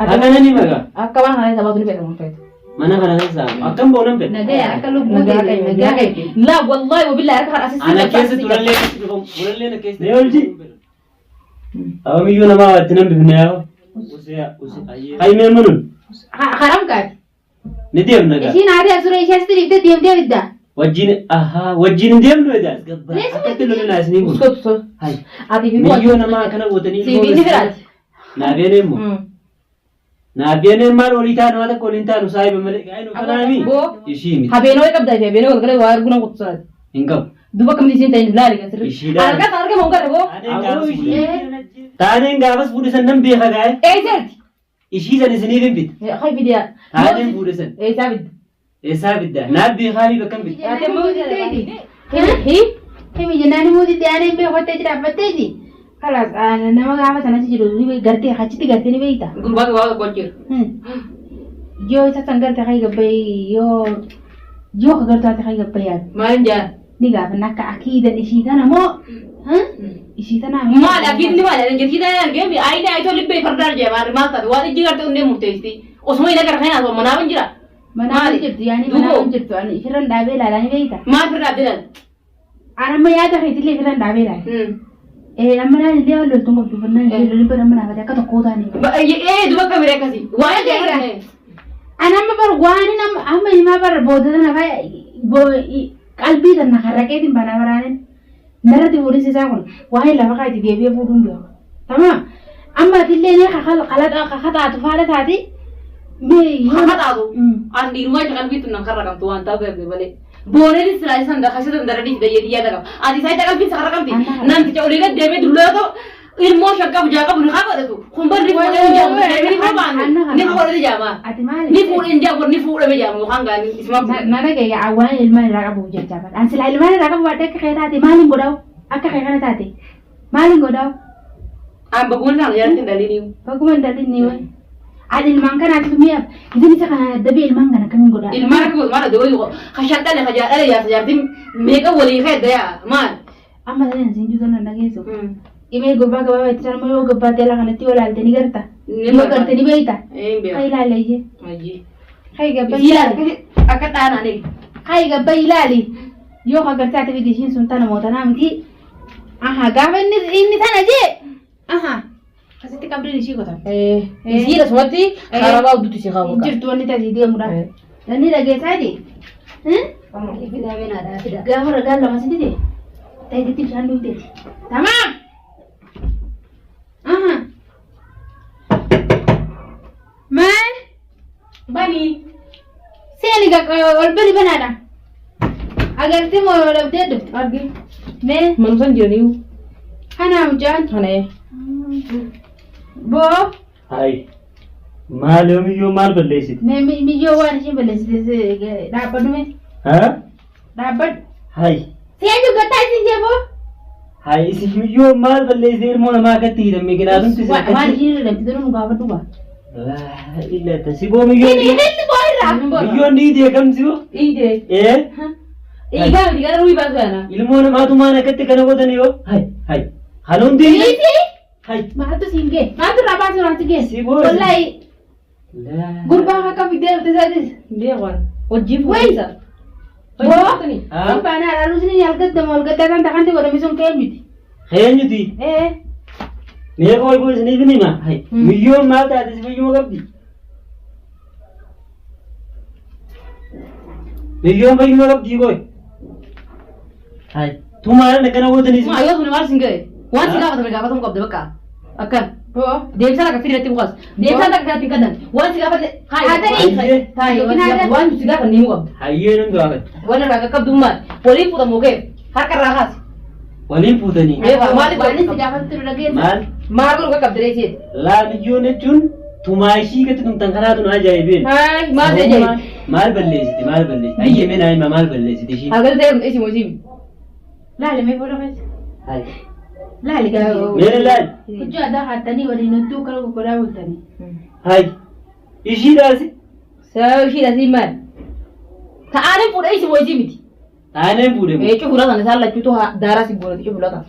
Akkana ni magaa. Akka waan kana sabaatu ni fedhamu feetu. Mana kana keessa akkam ba'u nan fedha. Nagaya akka lubbuu Nagaa teeti qayyee nagaa qayyee. Laa wallaahi wabillahi harka kan asii Ana keessa turallee dhufamu. Turallee na keessa. Mee olji. Abamiyyuu namaa itti nan bifne yaa. Usee usee. Hayi mee manuun. Haram kaati. Ni deemna gaa. Ishiin haati asura ishee asitti dhiiftee deemtee fidda. Wajjin ahaa wajjin hin deemnu edaa. Akkatti lolina isinii kun. Uskootu sol. Hayi. Ati fi Miyyoo namaa akkana gootanii Siifi ni firaati. Naa beenee immoo. Naa beenee maal olii taanu waan akka oliin taanu saahiba malee. Gaa'inu kanaami. Boo. Ishii miti. Habeenoo qabdaa fi habeenoo galgala waa arguu nama kutusaati. Hin qabu. Duba akkamitti isiin ta'in laali kan sirrii. Ishii laali. Argaa argama hin garre boo. Taaneen gaafas fuudhe. Taaneen gaafas fuudhe san nan beeka gaa'e. Eeyiseerti. Ishii san isiniif hin bita. Hay fidiyaa. Taaneen fuudhe san. Eessaa fidda. Eessaa fidda? Naaf beekaanii bakka hin bita. Ati immoo Himi himi jennaan immoo itti aanee hin beeku jettee dhaabbatteeti. Kalaas nama gaafa sanatti jiru ni gartee achitti gartee ni beekta. Gurbaa gabaabaa tokko jira. Yoo isa san garte kai gabbai yoo yoo ka gartu ati kai gabbai yaadu. Maal jaan? Ni gaafanna akka akiidan ishii tana moo ishii tana Maal akiidni maal jedhan jirti ta'ee argee mi ayina ayitoo libbee fardaan jee maal maal taate waan ijji garte onnee murteessiti. Osuma hin agarre kana osoo manaa hin jira. Manaa Maali? hin jirtu yaani Duuboo. manaa hin jirtu ani ifirran dhaabee ilaalaa ni beekta. Maal firraa abdilan? Ani amma yaada keetillee ifirran dhaabee ilaala. Ee amma naan illee waan loltuun qabdu fannaan ishee lolin bara amma naafate akka tokkoo taane. Ee duba kamire akkasii. Waan Dhaggeeffadha. Ani amma bar waan amma amma himaa bar booda tana faa qalbii tana harraqeetiin banaa baraanin narratti fuudhinsi isaa kun waa'ee lafa kaa itti deebi'ee fuudhuun beeku. Tamaam amma atillee ni kakaxaatu faadha taati. Mee yoo Kakaxaatu. An dhiirumaa jecha qalbii tun nan karra qabdu waan ta'u beekne malee. Booneen silaa isan kasisa daranii fi dayyee yaada qaba. Ati isaa itti qalbiin sakarra qabdi. Namticha olii gad deemee dulloo ta'u ilmoo shan qabu jaa qabu ni haa godhatu. Kun bar ni fuudhee hin jaamu. Deemee ni barbaannu. Ni fuudhee jaama. Ati maali? Ni fuudhee hin jaamu ni fuudhame jaamu yookaan gaanii isuma fuudhe. Na dhagaya waan ilmaan irraa qabuuf jecha bara. An silaa ilmaan irraa qabu baadhee akka kee taate maaliin godhawu? Akka kee kana taate maaliin godhawu? An baguma isaan jalatti hin dhaliin. Baguma hin dhaliin ni wayi. Ani ilmaan kanaatiif mi'a isin isa kana dabee ilmaan kana akkamiin godhaa? Ilmaan akka godhu maal adda wayii kashan dhale kajaa dhale yaasa jaartiin meeqa walii kee adda yaa maal? Amma sana isin juutan nan dhageessu. Dhimee gurbaa gabaabaa itti sarma yoo gabbaatti ala kanatti yoo ilaalte ni garta. Yoo garte ni beekta. Kai ilaali iyyee. Kai gabba ilaali. Akka dhaanaan eegi. Kai gabba ilaali. Yoo ka gartee ati fidi ishiin sun tana mootanaa miti. Aha gaafa inni inni tana jee. Aha. Asitti qabriin ishii qotan. Isii asumatti karabaa hudduutti ishee kaa'u. Jirtu wanni tasii deemudha. Inni dhageessaati. Gaafa ragaan lama sitti ta'e ta'etti bishaan dhugdeeti. Tamaam. Aha. Maal? Bani. Seeni ol bani banaadha. Agartee moo dhabdee dhufte? Argi. Mee Manumsan jiraniyu. kanaa mucaan. Kana ee. Boo. Hayi. Maal yoomiyyuu maal balleessite? Mee miyyoo waan isheen balleessite dhaabbadhu mee. Haa? Dhaabbadhu. Hayi. Seenyu gattaa isin jee boo. Hayi isin miyyoo maal balleessite ilmoo namaa akkatti hidhamme ginaatumti isin Waan akkatti. isheen irra dhabde nu gaafadhu baa. Laa ilata siboo miyyoon Inni inni boo irraa. miyyoon dhiitee kam siboo? Dhiitee. Ee? Dhiigaa miti gara ruuyi baasu yana. Ilmoo namaatu maan akkatti kana godhan yoo? Hayi hayi. Kan hundi Dhiitii. hayi. Maaltu siin gee? Maaltu irraa baasu irraa si gee? Siboo. Wallaahi Laa. gurbaa akka fiddee dhufte isaatis. Beekwaan. Hojii Wayii. fuudhinsa. Boo. Haa? Sun baanaa dhaaluusni algaddamu algaddaa kan takanti godhame sun kee miti. Eenyuti? Ee. Mee qoy qoy isiniif hin hima. Hayi. Miyyoon maal taate si fayyuma qabdi? Miyyoon fayyuma qabdi qoy. Hayi. Tumaan akkana gootanii Maa yoo sun maal sin ga'e? Waan si gaafatame gaafatamuu qabda bakka. Akkan. Boo. Deebisaan akka fidatti mukaas. Deebisaan akka kanatti hin kadhan. Waan si gaafate Haatanii. Taayi. Waan si gaafanne himuu qabda. Hayyee nan gaafadha. Waan irraa qaqqabdu maal? Waliin fuudhamu kee harka irraa kaasi. Waliin fuutanii. Beekaa maali Waan si gaafatu dhageessa. Maal? Maal godhu qaqqabde reesee? Laa miyyoon jechuun tumaa ishii gatti tumtan kanaatu na ajaa'ibeen. Haay maal ta'e jee? Maal balleessite maal balleessite? Hayyee mee naa hima maal balleessite ishiin? Hagal ta'e isi moo isiin? Laali mee fuula keessa. Hayi. Laali gaafa. Mee laal. Huccuu aadaa haattanii waliin hudduu kara goggodaa bultanii. Hayi. Ishiidhaasi. Sababa ishiidha siin maal? Ta'aanin fuudha isi moo isii miti? Taaneen fuudhe moo? Ee cufula kana isaan lachuutu daaraa si goonati cufula kana.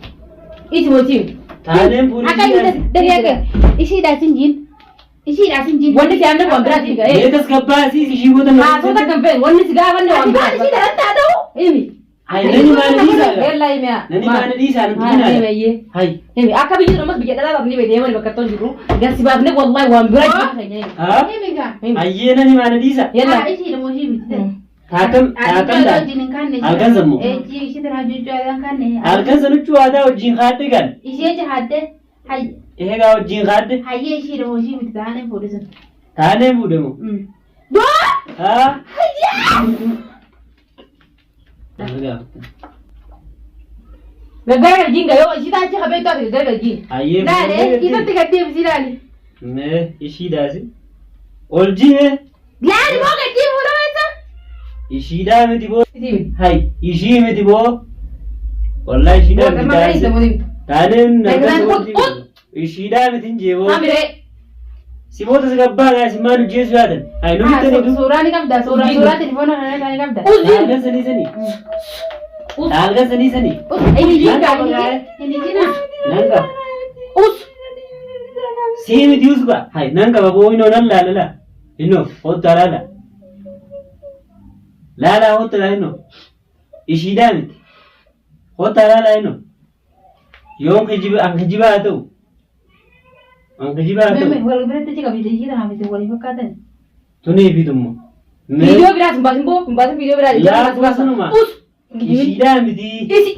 Isi moo isii miti? Taaneen fuudhe Akka ishiidhaasi. inni dafee akka ishiidhaa sin jiin. Ishiidhaaf hin jiru. Wanni si amne waan biraati ga'ee. Mee tasgabbaasii ishii booda na Haasota kan fe'e wanni si gaafanne waan Ati maal ishii biraati. daran taata'u? Himi. Hay nani maana dhiisaa gaa? Yalla himi haa. Nani maana dhiisaa nuti Haa, himi binaadha. ayyee. Hay. Himi akka biyyi ammas biyya dhalaa taatanii beekte yemani bakka toon jirru gasi baafne wallahi waan biraa jiru keenya himi. Haa? Himi gaa. Himi. Hayyee nani maana dhiisaa? Yalla. Haa ishiidha moo ishii miti. Taakam taakam dha. Halkan sammu. Ishii tanaa jechuu aadaan kaanne. Halkan sanuchuu aadaa wajjin kaadhe gan. Ishee jahaadde. Eegaa wajjin kaadhe. Hayyee ishiidha moo ishii miti taanee fuudhe sun. Taanee fuudhe moo? Boo! Haa? Nama gaafatte. Gaggara galjiin gaa yoo ishii taachi qabee taate gaggara galjiin. Hayyee Laale fuudhee isatti gad deebisi laali. Mee ishii daasi. Ol jii Laali moo gad deebi'uu nama isa? Ishiidhaa miti boo. Isii miti. Hay ishii miti boo. Wallahi ishiidhaa miti Amma kana taanee. isa miti. Taaneen Taaneen halkan qut qut. Ishiidhaa miti hin jee boo. Hamiree. Simoota si gabbaa gaa isin maal hojjeessu yaadan? Hay nu bitanii du. Suuraa ni qabda. Suuraa suuraa telefoona kana irraa ni qabda. Uzin. Halkan sanii sanii. Halkan sanii sanii. Inni Nan jina. qaba gaa. Inni jina. Nan qaba. Us. Sii miti usba. Hay nan qaba boo inoo nan laala laa. Inoo hottaa laala. Laala hottaa laa inoo. Ishiidhaa miti. Hottaa laala inoo. Yoon kijiba an kijibaa haa ta'u. An kijibaa haa ta'u. Wal biratti achi qabdi ishii tanaaf isin walii fakkaatan. Tunii fi tummo. Mee Viidiyoo biraas hin baasin boo hin baasin viidiyoo biraa. Laa kuusanuma. Us. Ishiidhaa miti. Isi.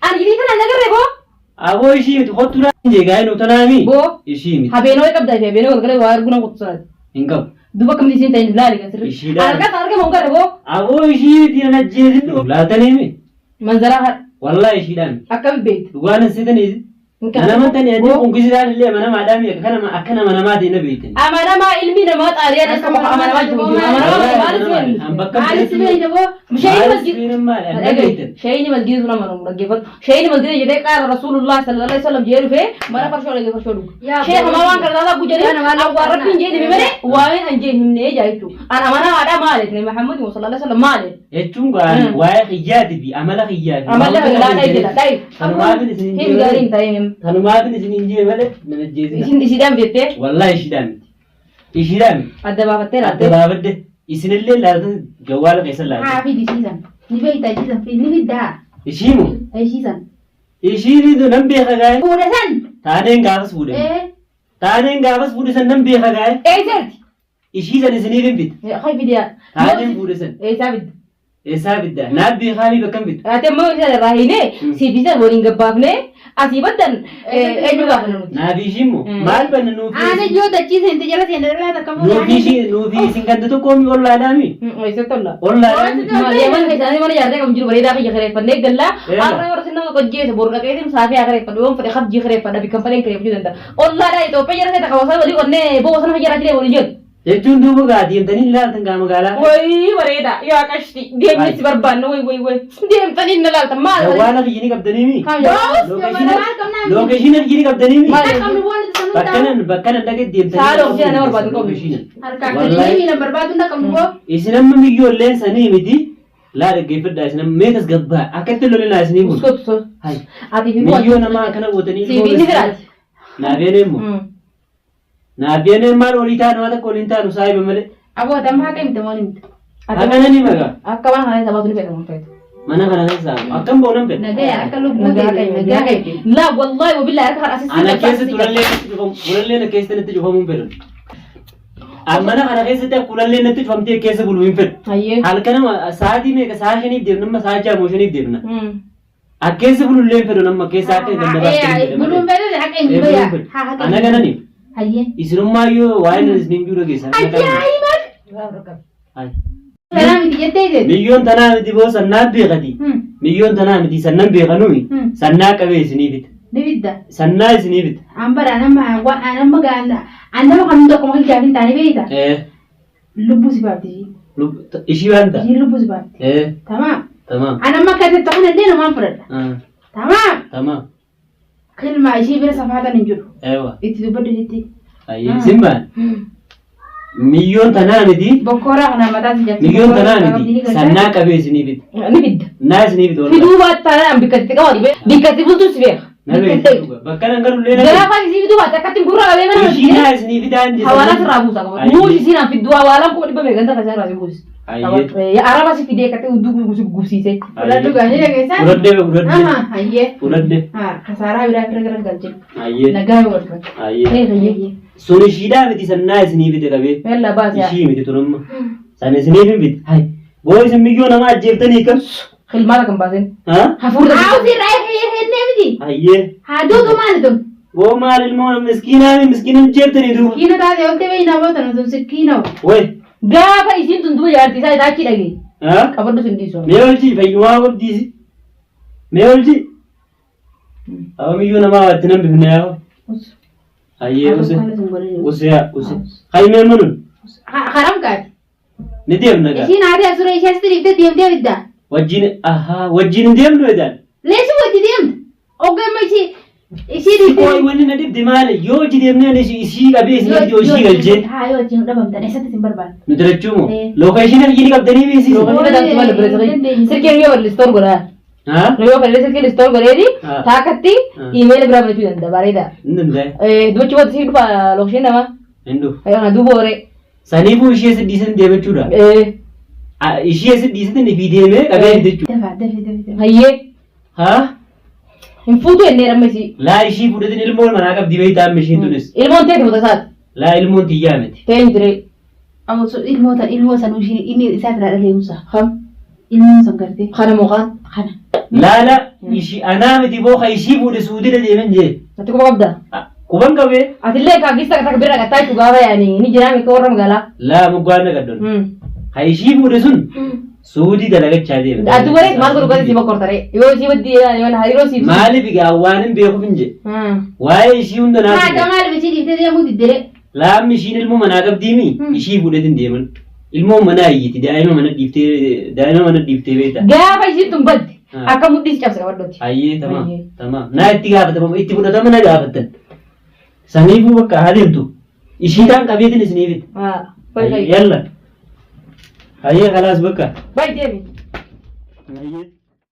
Ani gibii kana nagarree boo. Aboo ishii miti kottu laa jee gaa'ee nu tanaami. Boo. Ishii miti. Habeenoo qabda fi habeenoo galgala waa arguu nama kutusaati. Hin qabu. Duba akkamitti isiin ta'in laali kan sirrii. Ishiidhaan. Argaa argama hin garre boo. Aboo ishii miti nan ajjeesin laataniimi. Manzaraa haadha. Wallahi ishiidhaan miti. Akkami beekta? Dhugaan hin seetanii. Hin Mana amantanii adii Boo. kun gisiraan illee amanamaadhaa mi akka nama namaatiin na beektan. Amanamaa ilmi namaa xaaliyaa keessa qofa amanamaa jiru. Amanamaa maal isin? An bakka Maaliif si beeyta boo? Shayini Maal masjid. isin maali? An na beektan. Shayini masjid sun amanamu dhaggeeffatu. Shayini masjid jedhee qaala Rasuulullah sallallahu alaihi wasallam jedhee dhufee mana farshoo dhagee farshoo dhugu. Yaa Sheekh boo. hamaa waan kana taataa gujanii Yaa namaa awwaa rabbiin jedhee dhibee malee waa'een an jee himnee jaa jechuudha. An amanamaadhaa maali? Nabi Muhammad sallallahu alaihi wasallam maali? Jechuun gaan waa'ee kiyyaatii fi amala kiyyaa fi Amala laa dhayi jedha dhayi. Kanumaafin isin hin Hin jee gaariin malee. ta'in. Kanumaafin isin hin jee malee nan ajjeesina. Isin ishiidhaan jettee Wallahi ishiidhaan miti. Ishiidhaan miti. adda baafattee Adda laattee. baafadde isinillee laaltan jawwaala keessa Haa laaltan. fidi ishiisan. Ni beeyta ishiisan fi ni fiddaa. Ishii moo? Ishiisan. Ishii nan beeka gaa'e. Fuudhe san. Taaneen gaafas fuudhe. Ee. Taaneen gaafas fuudhe san nan beeka gaa'e. Eeysatti? Ishii san isiniif hin bita. Hay fidiyaa. Taaneen fuudhe san. Eessaa fidda? Eessaa fidda? Naaf beekaanii bakka hin bitu. Ati ammoo isa irraa hiinee siif isa waliin gabbaafnee asii baddan eenyu gaafanna nuti? Naaf ishii immoo maal banna nuuf Aana yoo dachii seente jala seente dhalaa takka fuudhe. nuuf ishii nuuf isin ganda tokko mi ollaadhaami? Eessatti olla? Ollaadhaami? Maal mana keessaa mana ijaartee qabu jiru bareedaa kiyya kireeffannee gallaa Eela. har'a yoo isin nama qojjeese boru dhaqeetiin saafii haa kireeffadhu yoon fedhe kabjii kireeffadha bikkan fedheen kireeffachuu danda'a. Ollaadhaa Itoophiyaa jala seeta kawasaa walii qonnee boo sana jala jiree walii jedhu. Jechuun duuba gaa deemtanii ilaaltan gaa magaalaa. Wayii bareeda yaa qashti deemni si barbaanna way way way deemtanii na laalta maal Jawwaala kiyya ni qabdanii mi? Kam jawwaala? Maal qabnaa miti? Lookeeshiina kiyya ni qabdanii mi? Maal? Qabnu waan sanuu Bakka ta'u. nan bakka nan dhaqee deemtanii. Saala ofii nama barbaadu qabdu. Lookeeshiina. Harkaa kennee miila barbaadu na qabnu boo. Isin amma miyyoolleen sanii miti. Laa dhaggeeffadhaa isin amma mee tasgabbaa akkatti lolinaa isinii kun. Uskootu sol. Hai. Ati fi Miyyoo namaa akkana gootanii. Siif inni firaati. Naafeen immoo. Naafeen maal olii taanu waan akka oliin taanu saahiba malee. Aboo tamma haqa himte moo himte? Akka nani magaa. Akka waan kana sabaatu ni fedhamu feetu. Mana kana keessa akkam boonan fedha. Nagaya akka lubbuu ta'e nagaa qabe. Laa wallahi wabillahi harka kan asii Ana keessatti ulallee natti cufamu ulallee na keessatti natti cufamuu hin fedhu. An mana kana keessatti akka ulallee natti cufamtee keessa bulu hin fedhu. Hayyee. Halkan sa'aatii meeqa 5:00 deemna amma 6:00 moo 5:00 deemna. Akkeessa bulullee hin fedhu nama keessa akka ganda baastee hin fedhu. Buluun fedhe haqa hin Buluun baya. fedhu. Ana kananiif Hayyee. isinummaa waa'ee isiniin jiru geessa. Ajaa'iba! Tanaa miti jettee jetti. Miyyoon tanaa miti boo sannaa beekati. Miyyoon tanaa miti sannan beekanumi. Sannaa qabee isinii bita. Ni bidda. Sannaa isinii bita. An bara anamma anamma gaana annama kan tokko kan jaafin hin taane beeyta. Lubbuu si baafti ishii. Ishii waan ta'a. Ishiin lubbuu si baafti. Tamaam. Tamaam. Anamma akka jettu kana illee namaan fudhadha. Tamaam. Tamaam. Kilma ishii bira safaatan hin jiru. Eewa. Itti dubbadhu jetti. Ayyee isin baan. Miyyoon tanaa miti. Bokkooraa kana mataa si jabsi. Miyyoon tanaa miti. Sannaa qabee isinii bita. Ni bidda. Naa isinii bita. Fiduu baattaa bikka itti qabatu bikka itti bultu si beeka. Na beekti dhuga. Bakka nan galullee na beekti. Gaafa isii fiduu baatte akkatti gurra qabee mana Ishii naa isinii fidaan jira. Hawaalaa sirraa buusa qaba. Ayyee. Muushi isiin an fidduu hawaalaan 500,000 ganda kan irraa si buusi. Ayyee. Araba si fidee akkatti hudduu si gubsiisee. Fudhadhu gaa ni dhageessaa? Fudhadhee fudhadhee. Aha hayyee. Fudhadhee. Haa kasaaraa biraa fira gara galchine. Ayyee. Nagaa yoo wal fudhatu. Ayyee. Hayyee. Sun ishiidhaa miti sannaa isinii fide qabee. Yalla baasi. Ishii miti tun amma. San isiniif hin fide. Hai. Boo isin miyyoo nama ajjeeftanii kam? Hilmaata kan baasin. Ha? Hafuurri. Haa usirraa eeyyee miti. Ayyee. Haa duutu maali tun? Boo maal ilmoo miskiinaa miskiina ajjeeftanii duuba. Kiina taate olte beeyna bootan osoo sikkiina. Wai. Gaafa isiin tun duuba jaartii isaa isaa achi dhagee. Ha? Qabadhu sin dhiisu. Mee olchi fayyumaa qabdiisi. Mee olchi. Awa miyyoo namaa waatti nan bifne yaa. Ayyee use. Use yaa use. Haymee manun. Haram gaati. Ni deemna gaa. Ishiin haati asura ishee asitti dhiiftee deemtee fidda. Wajjin ahaa wajjin hin deemnu edaan. Leessu wajji deemta. Ogummaa ishee ishee Qoy dhiiftee. wanni na dhibde maali yoo hojii deemnee ani ishii qabee isin yoo ishii galchee. Haa yoo wajjin dhabamtan eessatti isin barbaada? Nuti lachuu moo? Eh. Lookeeshinii argini qabdanii beeksisu. Silkiin yoo bal'istoon godhaa. Haa? Yoo fedhe silkiin istoor godheeti Ah. taakatti Ah. iimeela biraa banachuu danda'a bareeda. Hin danda'e. Dubachi booda sii dhufa looksheen namaa. Hin dhufu. Kana duuba horee. Saniifuu ishee si dhiisan deemachuudha. Ishee si dhiisan ifii deemee qabee jechuudha. Dafa dafi dafi dafi. Hayyee Haa? hin fuutu jennee ramma isii. Laa ishii fudhatin ilmoon manaa qabdi beektaa amma ishiin tunis. Ilmoon teeti muta isaati. Laa ilmoon tiyyaa miti. Ta'ee hin jiree. Amma ilmoo tan ilmoo san ishii inni isaa irraa dhalee musa. Kam Ilmoon san gartee kana mukaan. kana. Laala ishii anaa miti boo ka ishii fuudhe suudina deemen jee. Ati quba qabda. Quban qabee. Atillee kaagista takka bira dhaqattaa jechuun gaafa yaani ni jiraa mika warra magaalaa. Laa muggaan naqaddoon. Ka ishii fuudhe sun suudii dalagachaa deeme. Ati waree maal godhu gadi si bokkortare yoo isii baddi yaani hariiroo siif. Maaliif egaa waan hin beekuuf hin jedhe. Waa'ee ishii hunda Haa naaf. maaliif ishii dhiiftee deemuu diddere? Laammi ishiin ilmoo manaa qabdiimi ishii fuudheetiin deeman. Ilmoo manaa iyyiti daa'ima mana dhiiftee daa'ima mana dhiiftee beekta. Gaafa ishiin tun badde Ah. akka mudhii si cabsa qabaddooti. Hayyee tamaam Hayyee. tamaam naa itti gaafatama itti fudhatama na gaafattan. Saniifuu bakka haa deemtu. Ishii taan qabeetiin isiniifit. Bai Yalla. Hayyee kalaas bakka. bai deemi. Hayyee.